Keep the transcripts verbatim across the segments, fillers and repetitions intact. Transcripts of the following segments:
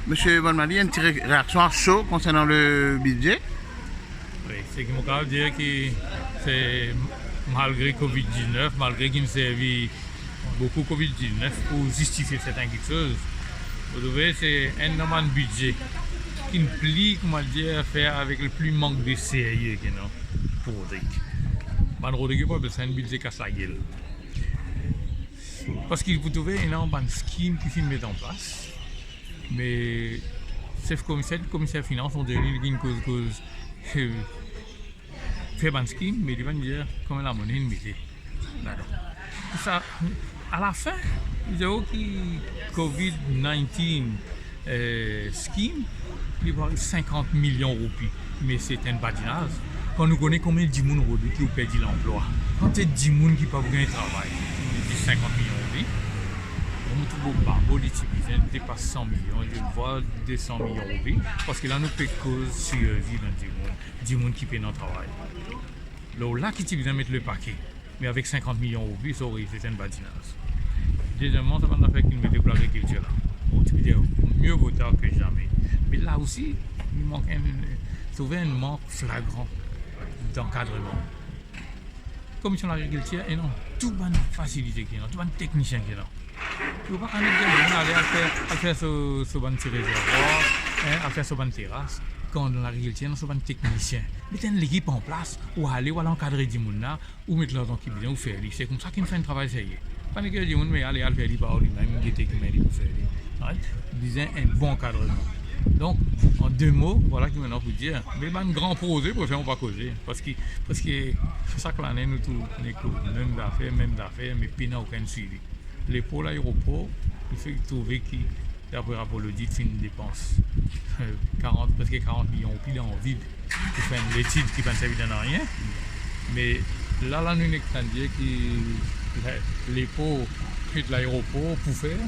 Misie Bonmali, enn ti re-, reaksion a so konsernan le bidze. Wi, seki mo kapav dir ki se malgre covid diznef, malgre ki'nn servi boukou covid diznef pou zistifie sertin kiksoz, mo trouve se enn dan bann bidze ki'nn pli, kouma dir, fer avek le pli mank de serye ki ena pou Rodrig. Bann Rodrig pa bezwen enn bidze kas lagel. Parski pou trouve ena bann skim ki finn met an plas, me sef komiser, komiser finans, on dir li ki'nn koz, koz, eh, fer bann skim, me li pa'nn dir konbien lamone inn mete ladan. Sa, alafin, li dir ki covid nineteen, eh, skim, li pou ariv sinkant milion roupi. Me se enn badinaz. Kan nou kone konbien dimoun Rodrig ki ou perdi lanplwa, kantite dimoun ki pa pou gagn travay, li dir sinkant milion roupi. Mo trouv babo, li ti bizin depas san milion, li vwar de san milion roupi, parski la nou pe koz sirvi bann dimoun, dimoun ki pena travay. Lor la ki ti bizin met lepake. Me avek sinkant milion roupi, sorry, se enn badinaz. Dezieman, sa bann zafer ki'nn mete pou lagrikiltir la. Bon, ti pe dir, mieux vaut tard que jamais. Me la osi, li mank enn, trouve enn mank flagran dankadreman. Komision Lagrikiltir ena tou bann fasilite ki ena, tou bann teknisien ki ena. Ou pa kapav met dimoun ale al fer, al fer so, so bann ti rezervwar, en, al fer so bann teras, kan dan lagrikiltir ena so bann teknisien. Met enn lekip an plas, ou ale, ou al ankadre dimoun la, ou met larzan ki bizin, ou fer li. Se koumsa ki'nn fer enn travay serye. Pa nek dir dimoun, me ale, al fer li par limem, gete kouma li pou fer li. Right? Bizin enn bon ankadreman. Donk, an de mo, vwala ki mo ena pou dir. Me bann gran proze, prefer mo pa koze. Parski, parski sak lane nou tou, nou nek mem zafer, mem zafer, me pena okenn swivi. Lepor, laeropor, nou fek trouve ki, dapre rapor lodit, finn depans, eh, karant, preske karant milion roupi dan vid pou fer enn letid ki pa'nn servi dan nanye. Me la, la nou nek tann dir ki le-, lepor, ensuit laeropor pou fer,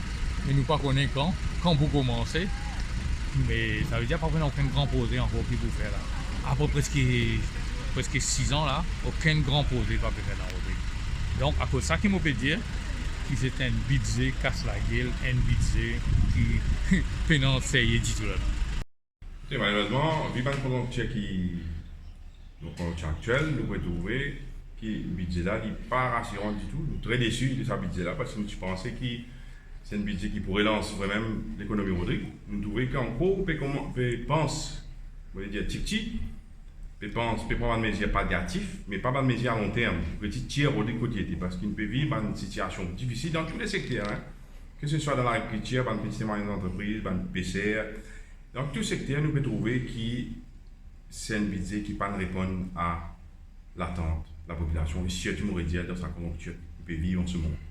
me nou pa kone kan, kan pou koumanse. Me savedir pa pou ena okenn gran proze ankor ki pou fer la. Apre preske, preske sizan la, okenn gran proze pa pe fer dan Rodrig. Donk, akoz sa ki mo pe dir, ki se enn bidze kas lagel, enn bidze ki pena serye ditou ladan. E malerezman, vi bann konjonktir ki, donk, konjonktir aktiel, nou pe trouve ki bidze la, li pa rasiran ditou. Nou tre desi de sa bidze la, parski nou ti panse ki se enn bidze ki pou relans vremem lekonomi Rodrig. Nou trouve ki ankor pe kouma-, pe pans, mo le dir, tipti, pe pans, pe pran bann mezir palyatif, me pa bann mezir a long term, pou ti tir Rodrig kot li ete, parski nou pe viv bann sitiasion difisil dan tou le sekter, en. Ke se swa dan lagrikiltir, bann peti e mwayene zantrepriz, bann peser, dan tou sekter, nou pe trouve ki se enn bidze ki pa'nn reponn a latant lapopilasion, e sirtou, mo redir, dan sa konjonktir ki pe viv an se moman.